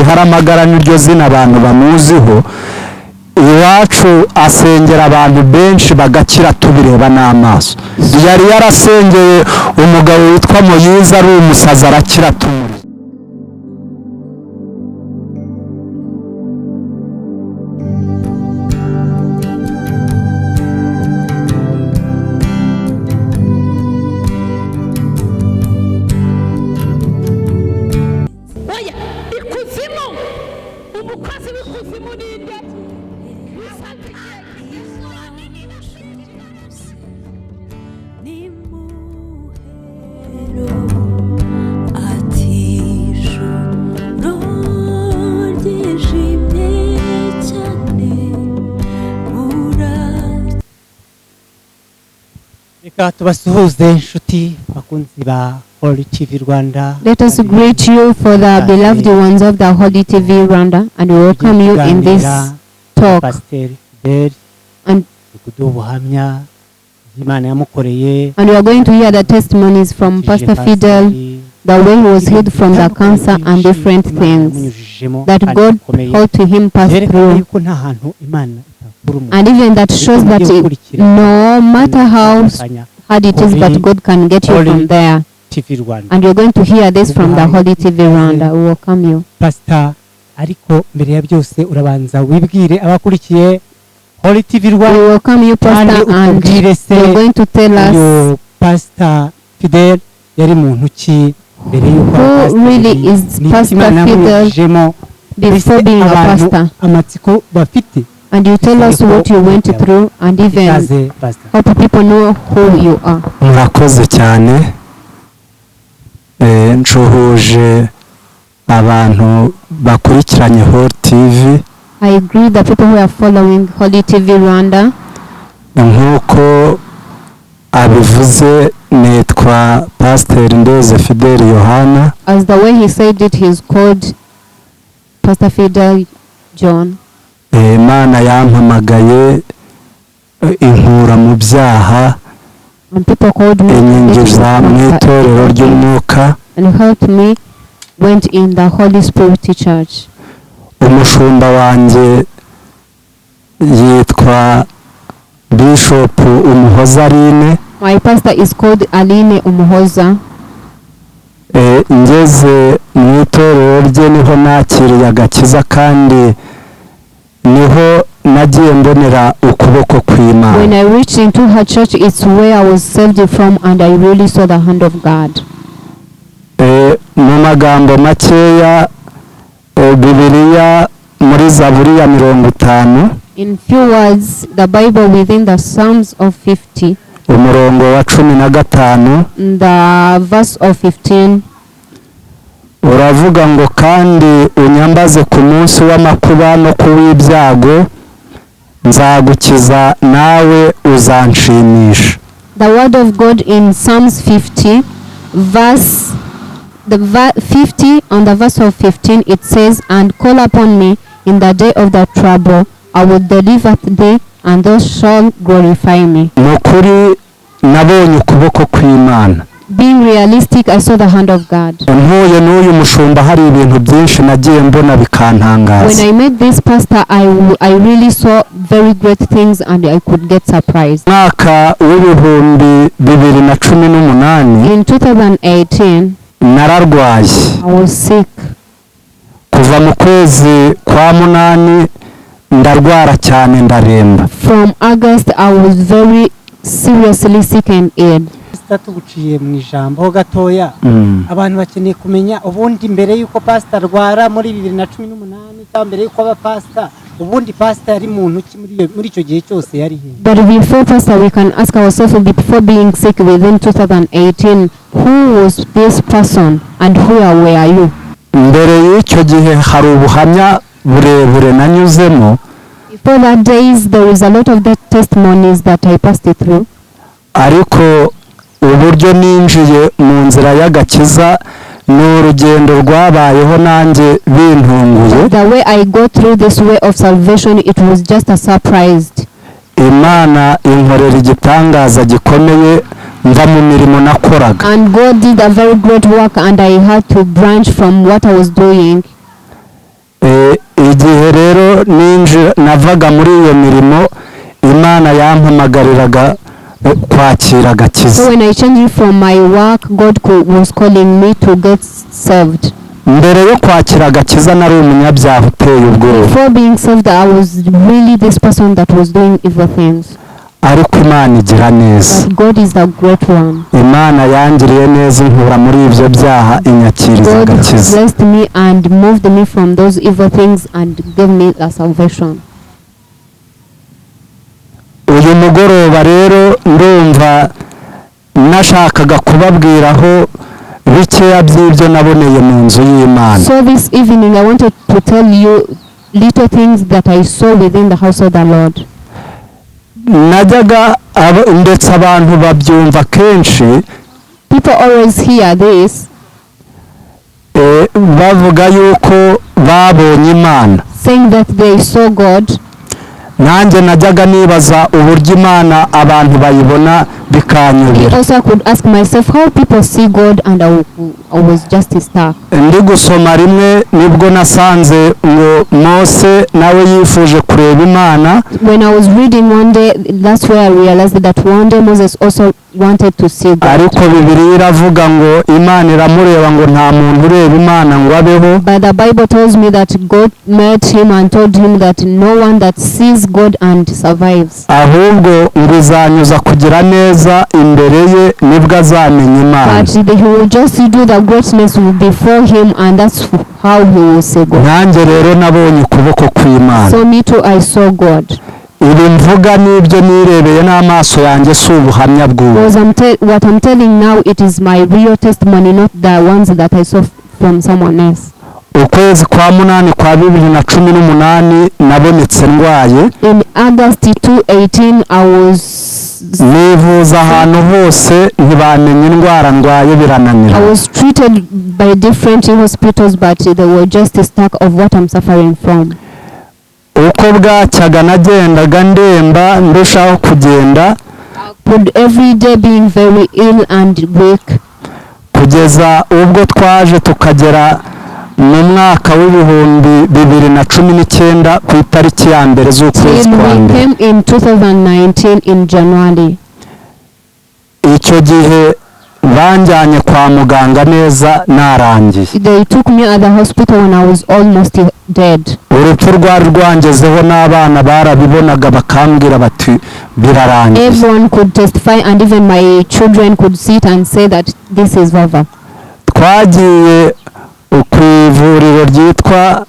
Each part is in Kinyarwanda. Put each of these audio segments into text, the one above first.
Igiharamagara niryo zina abantu bamuziho. Iwacu asengera abantu benshi bagakira tubireba n'amaso. Yari yarasengeye umugabo witwa Moyiza ari umusazi arakira tumuri. Oya, ikuzimu, umukozi w'ikuzimu ninde? Nimuhero ati ijoro ryijimye cyane buracya. Reka tubasuhuze inshuti bakunzi ba Holy TV Rwanda. Let us greet you for the beloved ones of the Holy TV Rwanda and welcome you in this talk. Pasiteri Fidel kuduha ubuhamya bw'Imana yamukoreye. And we are going to hear the testimonies from Pastor Fidel, the way he was healed from the cancer and different things that God helped him pass byerekana through. yuko nta hantu Imana itakura umuntu. And even that shows that no matter how hard it is, but God can get you from there. TV Rwanda. And you're going to hear this from the Holy TV Rwanda. We welcome you. Pastor, ariko mbere ya byose urabanza wibwire abakurikiye Holy TV We Rwanda welcome you, kandi Pastor, and utubwire se you're going to tell us uyu Pastor Fidel yari muntu ki mbere y'uko aba who pasiteri, really is ni iki Pastor Imana Fidel yamunyujijemo, before mbese being a abantu pastor. amatsiko bafite. And you tell us what you went through and even Ikaze, Pastor. help people know who you are. Murakoze cyane. Nshuhuje abantu bakurikiranye Holy TV. I greet the people who are following Holy TV Rwanda. Nk'uko abivuze nitwa Pasiteri Ndeze Fidel Yohana. As the way he said it, he is called Pastor Fidel John. Imana yampamagaye inkura mu byaha And people called me inyinjiza mu itorero ry'umwuka. And helped me went in the Holy Spirit Church. Umushumba wanjye yitwa Bishop Umuhoza Aline. My pastor is called Aline Umuhoza. Ngeze mu itorero rye niho nakiriye agakiza kandi niho nagiye mbonera ukuboko kw'Imana. When I reached into her church, it's where I was saved from and I really saw the hand of God. Mu magambo makeya, Bibiliya muri Zaburi ya 50 In few words, the Bible within the Psalms of 50, umurongo wa 15 the verse of 15, uravuga ngo kandi unyambaze ku munsi w'amakuba no ku w'ibyago nzagukiza nawe uzanshimisha. The word of God in Psalms 50, verse 50 on the verse of 15, it says, "And call upon me in the day of the trouble, I will deliver thee, and thou shalt glorify me." Ni ukuri nabonye ukuboko kw'Imana. Being realistic, I saw the hand of God. Ntuye n'uyu mushumba hari ibintu byinshi nagiye mbona When bikantangaza. I met this pastor, I really saw very great things and I could get surprised. Mwaka w'2018 In 2018, nararwaye. I was sick. Kuva mu kwezi kwa 8 ndarwara cyane ndaremba. From August, I was very seriously sick and ill. Pastor, tuguciye mu ijambo ho gatoya, abantu bakeneye kumenya ubundi mbere y'uko pastor arwara muri 2018 cyangwa mbere y'uko aba pastor, ubundi pastor yari muntu ki muri icyo gihe cyose yari he? But before pastor, we can ask ourselves before being sick within 2018, who was this person and who were you? Mbere y'icyo gihe hari ubuhamya burebure nanyuzemo. Before that days, there is a lot of the testimonies that I passed through. Ariko uburyo ninjiye mu nzira y'agakiza ni urugendo rwabayeho nanjye bintunguye. The way I go through this way of salvation, it was just a surprise. Imana inkorera igitangaza gikomeye mva mu mirimo nakoraga. And God did a very great work, and I had to branch from what I was doing. Igihe rero ninjira navaga muri iyo mirimo, Imana yampamagariraga kwakira agakiza. So when I changed from my work, God was calling me to get saved. Mbere yo kwakira agakiza nari umunyabyaha uteye ubwoba. Before being saved, I was really this person that was doing evil things. Ariko Imana igira neza. But God is the great one. Imana yangiriye neza inkura muri ibyo byaha inyakiriza God agakiza. blessed me and moved me from those evil things and gave me the salvation. Uyu mugoroba rero ndumva nashakaga kubabwiraho bikeya by'ibyo naboneye mu nzu y'Imana. So this evening, I wanted to tell you little things that I saw within the house of the Lord. Najyaga ndetse abantu babyumva kenshi. People always hear this, bavuga yuko babonye Imana. Saying that they saw God. Nanjye najyaga nibaza uburyo Imana abantu bayibona bikanyobera. Also, I could ask myself how people see God, and I was just stuck. Ndi gusoma rimwe nibwo nasanze ngo Mose nawe yifuje kureba Imana. When I was reading one day, that's where I realized that one day Moses also wanted to see God. Ariko Bibiliya iravuga ngo Imana iramureba ngo nta muntu ureba Imana ngo abeho. But the Bible tells me that God met him and told him that no one that sees God and survives. Ahubwo ngo izanyuza kugira neza imbere ye nibwo azamenya Imana. But he will just do the greatness before him, and that's how he will see God. Nanjye rero nabonye ukuboko kw'Imana. So me too, I saw God. Ibi mvuga n'ibyo nirebeye n'amaso yanjye si ubuhamya bw'ubu. Because what I'm telling now, it is my real testimony, not the ones that I saw from someone else. Ukwezi kwa munani kwa 2018 nabonetse ndwaye. In August 2018, I was Nivuza ahantu hose ntibamenya indwara ndwaye birananira. I was treated by different hospitals, but they were just stuck of what I'm suffering from. Uko bwacyaga nagendaga ndemba ndushaho kugenda. Could every day being very ill and weak. Kugeza ubwo twaje tukagera mu mwaka w'2019 ku itariki ya 1 z'ukwezi Till kwa we mbere. came in 2019 in January. Icyo gihe banjyanye kwa muganga neza narangiye. They took me at the hospital when I was almost dead. Urupfu rwari rwangezeho n'abana barabibonaga bakambwira bati birarangiye. Everyone could testify, and even my children could sit and say that this is over. Twagiye ku ivuriro ryitwa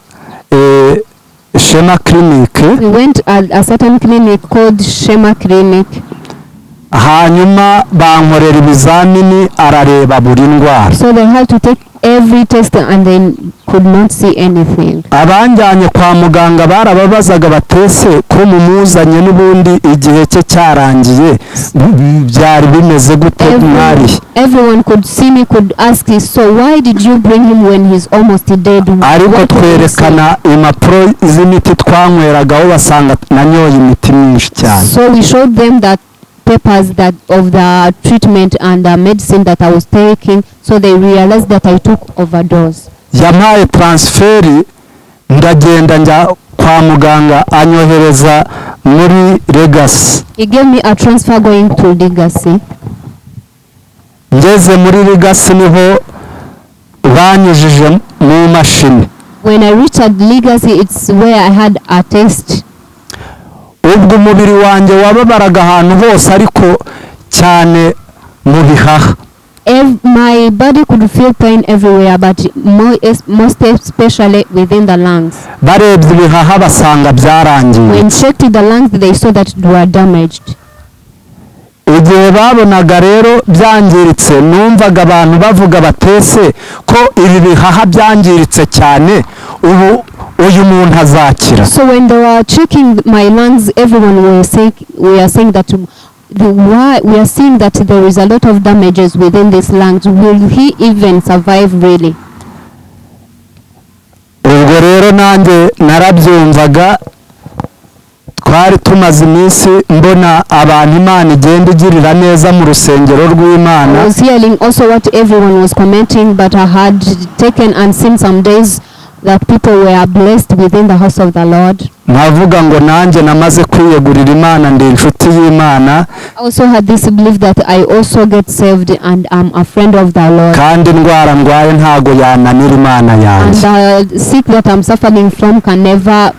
Shema Clinic. We went at a certain clinic called Shema Clinic. Hanyuma bankorera ibizamini arareba buri ndwara. So they had to take every test and they could not see anything. Abanjyanye kwa muganga barababazaga batese ko mumuzanye n'ubundi igihe cye cyarangiye byari bimeze gute mwari? Everyone could see me, could ask, "So why did you bring him when he's almost dead?" Ariko What did you say? twerekana impapuro z'imiti twankweragaho basanga nanyoye imiti myinshi cyane. So we showed them that papers that of the treatment and the medicine that I was taking, so they realized that I took overdose. Yampaye transfer ndagenda njya kwa muganga anyohereza muri Legacy. He gave me a transfer going to Legacy. Ngeze muri Legacy niho banyujije mu mashini. When I reached at Legacy, it's where I had a test. Ubwo umubiri wanjye wababaraga ahantu hose ariko cyane mu bihaha. My body could feel pain everywhere, but most especially within the lungs. Barebye ibihaha basanga byarangiye. When checked the lungs, they saw that they were damaged. Igihe babonaga rero byangiritse numvaga abantu bavuga batese ko ibi bihaha byangiritse cyane ubu uyu muntu azakira? So when they were checking my lungs, everyone were saying, we are saying that why we are seeing that there is a lot of damages within these lungs. Will he even survive really? Ubwo rero nanjye narabyumvaga twari tumaze iminsi mbona abantu Imana igenda igirira neza mu rusengero rw'Imana. I was hearing also what everyone was commenting, but I had taken and seen some days that people were blessed within the house of the Lord. Nkavuga ngo nanjye namaze kwiyegurira Imana, ndi inshuti y'Imana. I also had this belief that I also get saved and am a friend of the Lord. Kandi indwara ndwaye ntago yananira Imana And yanjye. the sick that I'm suffering from can never,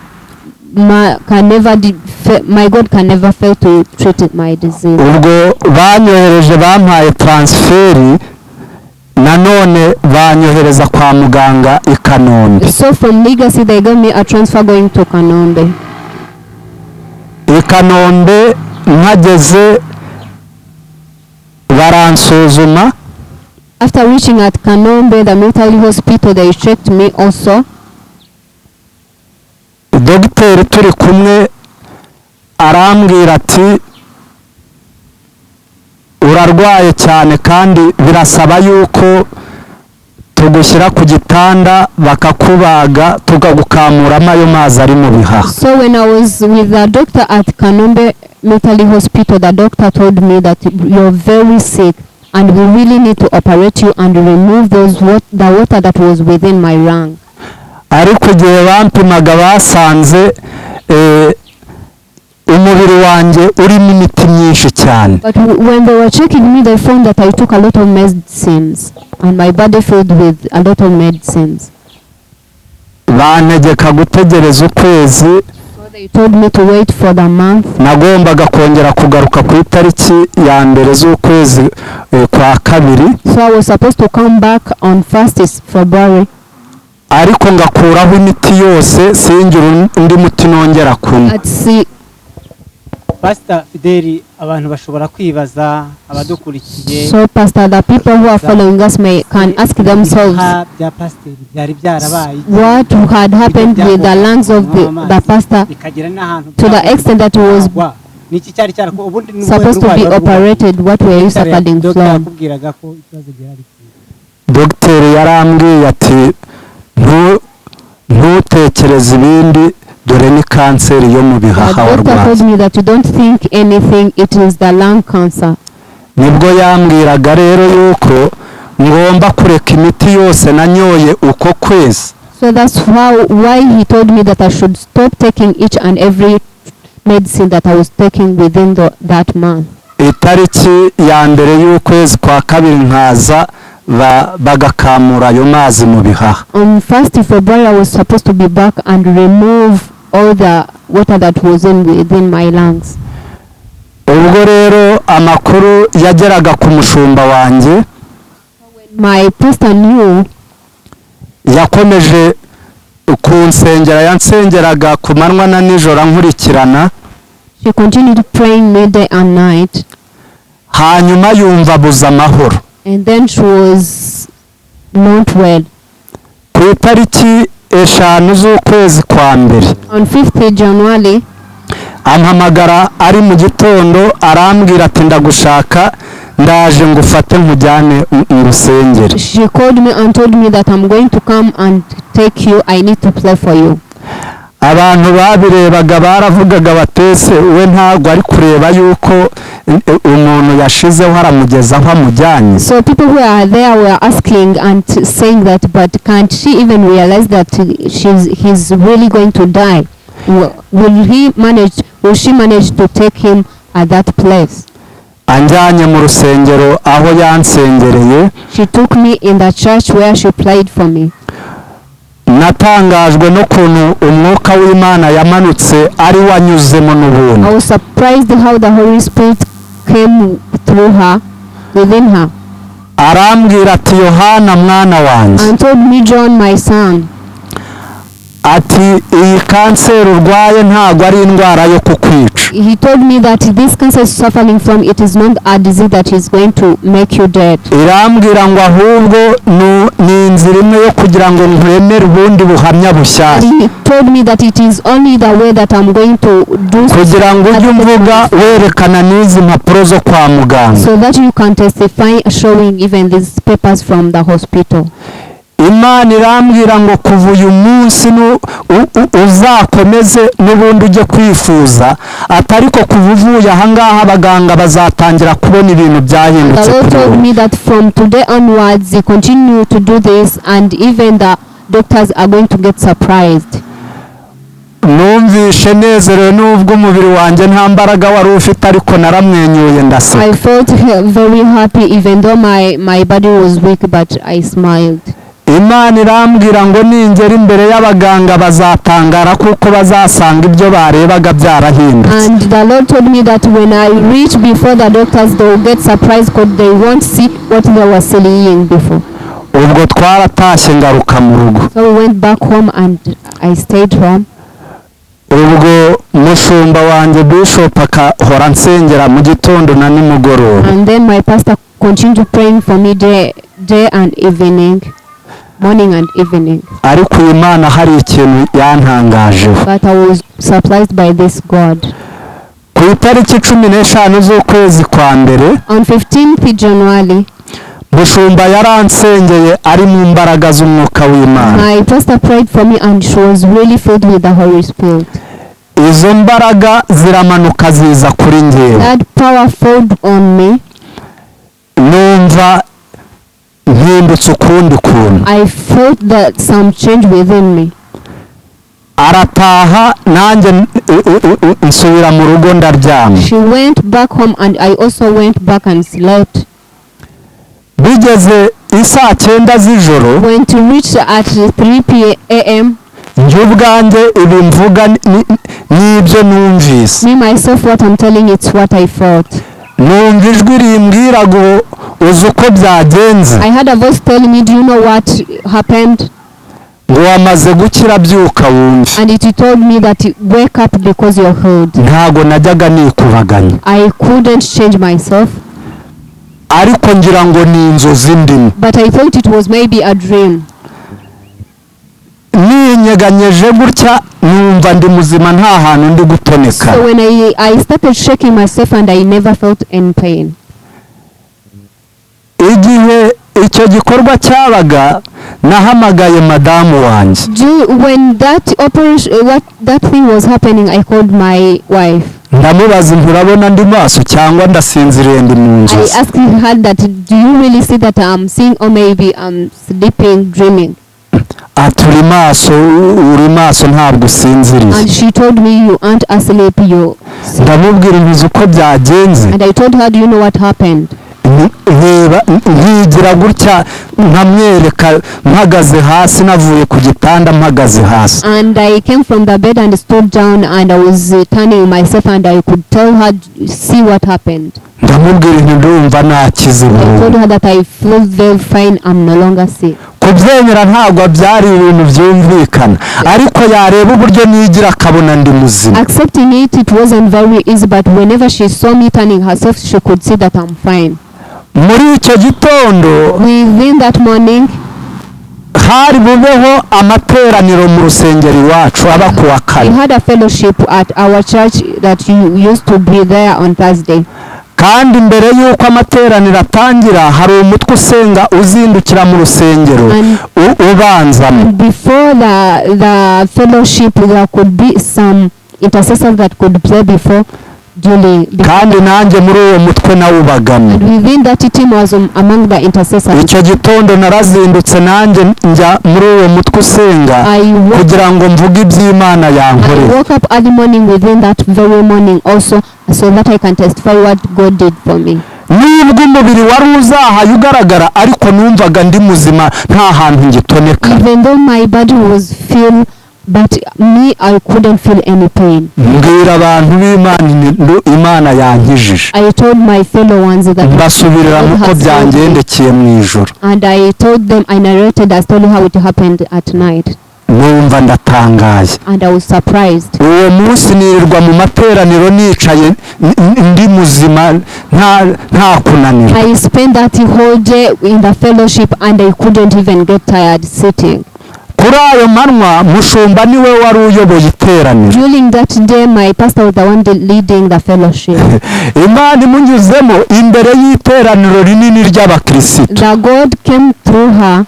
my, can never, de- fa- my God can never fail to treat it, my disease. Ubwo banyohereje, bampaye transfer, nanone banyohereza kwa muganga i Kanombe. So from Legacy, they gave me a transfer going to Kanombe. I Kanombe mpageze baransuzuma. After reaching at Kanombe, the military hospital, they checked me also. Dogiteri turi kumwe arambwira ati urarwaye cyane kandi birasaba yuko tugushyira ku gitanda bakakubaga tukagukamuramo ayo mazi ari mu bihaha. So when I was with the doctor at Kanombe Military Hospital, the doctor told me that you're very sick and we really need to operate you and remove the water that was within my lung. Ariko igihe bampimaga basanze umubiri wanjye urimo imiti myinshi cyane. But when they were checking me, they found that I took a lot of medicines and my body filled with a lot of medicines. Bantegeka gutegereza ukwezi. So they told me to wait for the month. Nagombaga kongera kugaruka ku itariki ya mbere z'ukwezi kwa kabiri. So I was supposed to come back on 1st is February. Ariko ngakuraho imiti yose, singire undi muti nongera kunywa. At see, Pastor Fideli, abantu bashobora kwibaza, abadukurikiye, So Pastor, the people who are following us may can ask themselves ibihaha bya pasiteri byari byarabaye iki? What had happened with the lungs of the pastor bikagera n'ahantu to the extent that he was byagwa. Niki cyari cyarako ubundi ni ubuhe supposed to burwayi be wari urwaye? operated. What were you Dr. suffering Dr. from? Yakubwiraga ko ikibazo gihari. Dogiteri yarambwiye ati "Ntutekereze ibindi, dore ni kanseri yo mu The bihaha doctor warwaye." told me that you don't think anything, it is the lung cancer. Nibwo yambwiraga rero yuko ngomba kureka imiti yose nanyoye uko kwezi. So that's why he told me that I should stop taking each and every medicine that I was taking within that month. Itariki ya mbere y'ukwezi kwa kabiri nkaza bagakamura ayo mazi mu bihaha. On 1st February, I was supposed to be back and remove all the water that was in within my lungs. Ubwo rero amakuru yageraga ku mushumba wanjye, My pastor knew, yakomeje kunsengera, yansengeraga ku manywa na nijoro ankurikirana. She continued praying midday and night, Hanyuma yumva abuze amahoro. And then she was not well. Ku itariki 5 z'ukwezi kwa mbere, On 5th January, ampamagara ari mu gitondo, arambwira ati ndagushaka, ndaje ngufate nkujyane ngusengere. She called me and told me that I'm going to come and take you. I need to pray for you. Abantu babirebaga baravugaga batese we ntabwo ari kureba yuko umuntu yashizeho aramugeza aho amujyanye. So people who are there were asking and saying that, but can't she even realize that she's he's really going to die? Will he manage? Will she manage to take him at that place? Anjyanye mu rusengero aho yansengereye, She took me in the church where she prayed for me. Natangajwe n'ukuntu umwuka w'Imana yamanutse ari wanyuzemo n'ubundi. I was surprised how the Holy Spirit came through her, within her, Arambwira ati Yohana mwana wanjye, and told me, "John, my son," ati iyi kanseri urwaye ntabwo ari indwara yo kukwica. He told me that this cancer is suffering from, it is not a disease that is going to make you dead. Irambwira ngo ahubwo ni inzira imwe yo kugira ngo nkuremere ubundi buhamya bushyashya, He told me that it is only the way that I'm going to do kugira ngo ujye umvuga werekana n'izi mpapuro zo kwa muganga. So that you can testify showing even these papers from the hospital. Imana irambwira ngo kuva uyu munsi uzakomeze n'ubundi ujye kwifuza, atariko kuva uvuye ahangaha abaganga bazatangira kubona ibintu The byahindutse Lord kuri told wowe. me that from today onwards, you continue to do this, and even the doctors are going to get surprised. Numvishe nezerewe nubwo umubiri wanjye nta mbaraga wari ufite, ariko naramwenyuye ndaseka. I felt very happy even though my body was weak, but I smiled. Imana irambwira ngo ningera imbere y'abaganga bazatangara kuko bazasanga ibyo barebaga byarahindutse. And the Lord told me that when I reach before the doctors, they will get surprised because they won't see what they were seeing before. Ubwo twaratashye ngaruka mu rugo. So we went back home and I stayed home. Ubwo mushumba wanjye bishop akahora ansengera mu gitondo na nimugoroba. And then my pastor continued praying for me day and evening, morning and evening. Ariko uyu Mana hari ikintu yantangajeho. But I was surprised by this God. Ku itariki 15 z'ukwezi kwa mbere, On 15th January, mushumba yaransengeye ari mu mbaraga z'umwuka w'Imana. my pastor prayed for me and she was really filled with the Holy Spirit. Izo mbaraga ziramanuka ziza kuri njyewe. That power fell on me. Numva mpindutse ukundi kuntu. I felt that some change within me. Arataha nanjye nsubira mu rugo ndaryama. She went back home and I also went back and slept. Bigeze isaa 9 z'ijoro, When to reach at 3 p.m., njye ubwanjye ibi mvuga n'ibyo numvise. Me myself, what I'm telling, it's what I felt. Numva ijwi rimbwira ngo uzi uko byagenze? I had a voice telling me, "Do you know what happened?" Ngo wamaze gukira, byuka wumve. And it told me that wake up because you're healed. Ntago najyaga nikubaganya. I couldn't change myself, ariko ngira ngo ni inzozi ndimo. But I thought it was maybe a dream. Ninyeganyeje gutya numva ndi muzima, nta hantu ndi gutoneka. So when I started shaking myself and I never felt any pain. Igihe icyo gikorwa cyabaga nahamagaye madamu wanjye. When that operation, what that thing was happening, I called my wife. Ndamubaza nti urabona ndi maso cyangwa ndasinziriye ndi mu I nzozi? Asked her that, "Do you really see that I'm seeing or maybe I'm sleeping, dreaming?" Ati uri maso, uri maso, ntabwo usinziriye. And she told me, "You aren't asleep, you." Ndamubwira nti uzi uko byagenze? And I told her, "Do you know what happened?" Reba nkigira gutya nkamwereka mpagaze hasi, navuye ku gitanda mpagaze hasi. And I came from the bed and stood down and I was turning myself and I could tell her, "See what happened." Ndamubwira nti ndumva nakize I told burundu. her that I feel very fine, I'm no longer sick. Kubyemera ntabwo byari ibintu byumvikana, ariko yareba uburyo nigira akabona ndi muzima. Accepting it, it wasn't very easy, but whenever she saw me turning herself, she could see that I'm fine. Muri icyo gitondo Within that morning, hari bubeho amateraniro mu rusengero iwacu aba ku wa we kane. Had a fellowship at our church that you used to be there on Thursday. Kandi mbere y'uko amateraniro atangira hari umutwe usenga uzindukira mu rusengero ubanzamo. And before the fellowship, there could be some intercessors that could pray before during. Kandi nanjye muri uwo mutwe nawubagamo. And within that team was among the intercessors. Icyo gitondo narazindutse nanjye njya muri uwo mutwe usenga kugira ngo mvuge iby'Imana I yankoreye. Woke up early morning within that very morning also so that I can testify what God did for me. Nubwo umubiri wari uzahaye ugaragara, ariko numvaga ndi muzima, nta hantu ngitoneka. Even though my body was feel, but me, I couldn't feel any pain. Mbwira abantu b'Imana Imana yankijije. I told my fellow ones that Mbasubiriramo God uko has healed me. byangendekeye mu ijoro. And I told them, I narrated the story how it happened at night. Numva ndatangaye. And I was surprised. Uwo munsi nirirwa mu materaniro nicaye ndi muzima, nta kunanirwa. I spent that whole day in the fellowship and I couldn't even get tired sitting. Kuri ayo manywa mushumba niwe wari uyoboye iteraniro. During that day, my pastor was the one leading the fellowship. Imana imunyuzemo imbere y'iteraniro rinini ry'abakirisitu. The God came through her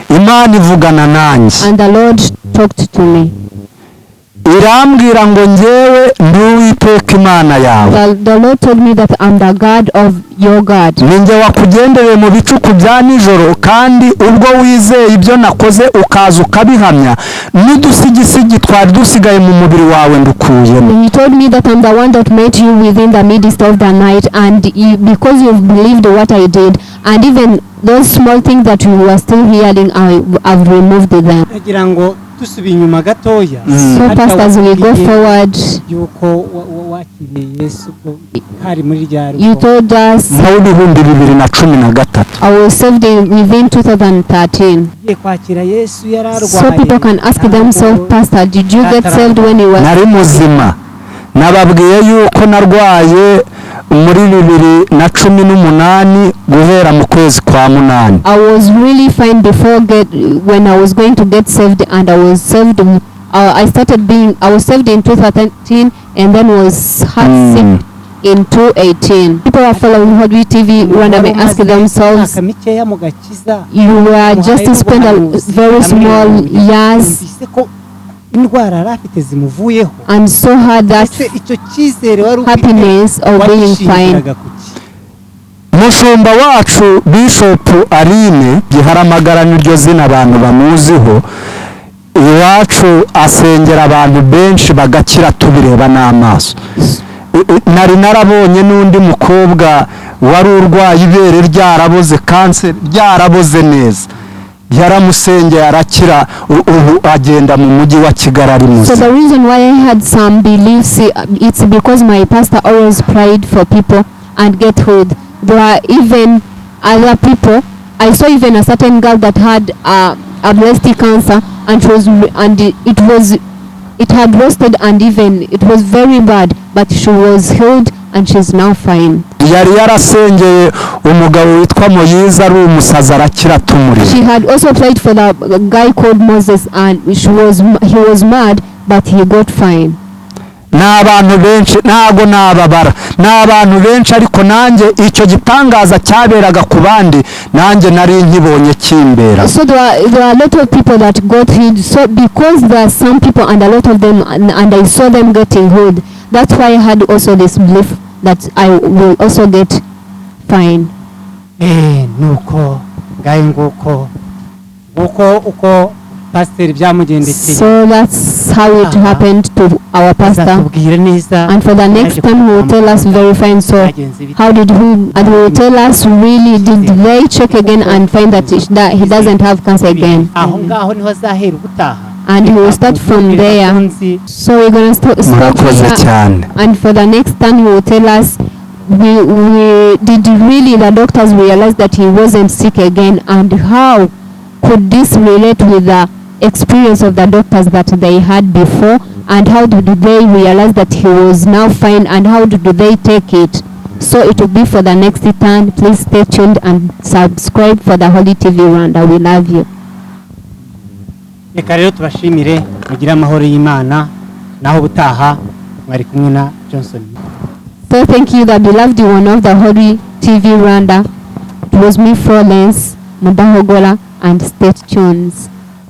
Imana ivugana nanjye. And the Lord talked to me. Irambwira ngo njyewe ndi Uwiteka Imana yawe. The Lord told me that I'm the God of your God. Ninjye wakugendereye mu bicuku bya nijoro, kandi ubwo wizeye ibyo nakoze ukaza ukabihamya, n'udusigisigi twari dusigaye mu mubiri wawe ndukuyemo. He told me that I'm the one that met you within the midst of the night, and you, because you've believed what I did, and even those small things that you were still hearing, I have removed them. Ndagira ngo dusubiye inyuma gatoya. So, pastors, we go forward. Yuko wakiriye Yesu ubwo hari muri ryari? You told us Mu 2013. I was saved within 2013. Ugiye kwakira Yesu yari arwaye? So people can ask themselves, "Pastor, did you get saved when you were?" Nari muzima. Nababwiye yuko narwaye muri 2018 guhera mu kwezi kwa munani. I was really fine before get when I was going to get saved, and I was saved. I started being I was saved in 2013, and then was heart sick in 2018. People are following Holy TV Rwanda may ask themselves, Imyaka mikeya mu gakiza, you were just spend a very small years yumvise ko indwara yari afite zimuvuyeho, and so had that ese icyo cyizere wari ufite happiness of being fine. wagishingiraga ku ki? Mushumba wacu Bishop Aline Giharamagara, niryo zina abantu bamuziho, iwacu asengera abantu benshi bagakira tubireba n'amaso. Nari narabonye n'undi mukobwa wari urwaye ibere ryaraboze, kanseri ryaraboze neza, yaramusengeye arakira, ubu agenda mu mujyi wa Kigali ari So muzima. the reason why I had some beliefs, it's because my pastor always prayed for people and get healed. There are even other people. I saw even a certain girl that had a breast cancer, and she was and it had roasted, and even it was very bad, but she was healed and she's now fine. Yari yarasengeye umugabo witwa Moyiza ari umusazi arakira tumureba. She had also prayed for the guy called Moses, and he was mad, but he got fine. Ni abantu benshi, ntago nababara, ni abantu benshi, ariko nanjye icyo gitangaza cyaberaga ku bandi nanjye nari nkibonye kimbera. So there are a lot of people that got healed. So because there are some people and a lot of them, and I saw them getting healed, that's why I had also this belief that I will also get fine. Nuko ngayo nguko nguko uko pasiteri byamugendekeye. So that's how it happened to our pastor. Azatubwira neza. And for the next time, he will tell us very fine. So Byagenze bite? How did he? And he will tell us, really, did they check again and find that he doesn't have cancer again? Aho ngaho niho azahera ubutaha. And he will start from there. Abakunzi, So we're gonna stop Murakoze here. cyane. And for the next time, he will tell us, we did really the doctors realize that he wasn't sick again, and how could this relate with the experience of the doctors that they had before, and how did they realize that he was now fine, and how did they take it? So it will be for the next time. Please stay tuned and subscribe for the Holy TV Rwanda. We love you. Reka rero tubashimire, mugire amahoro y'Imana, naho ubutaha mwari kumwe na Johnson. So thank you, the beloved one of the Holy TV Rwanda. It was me, Florence Mudahogola, and stay tuned.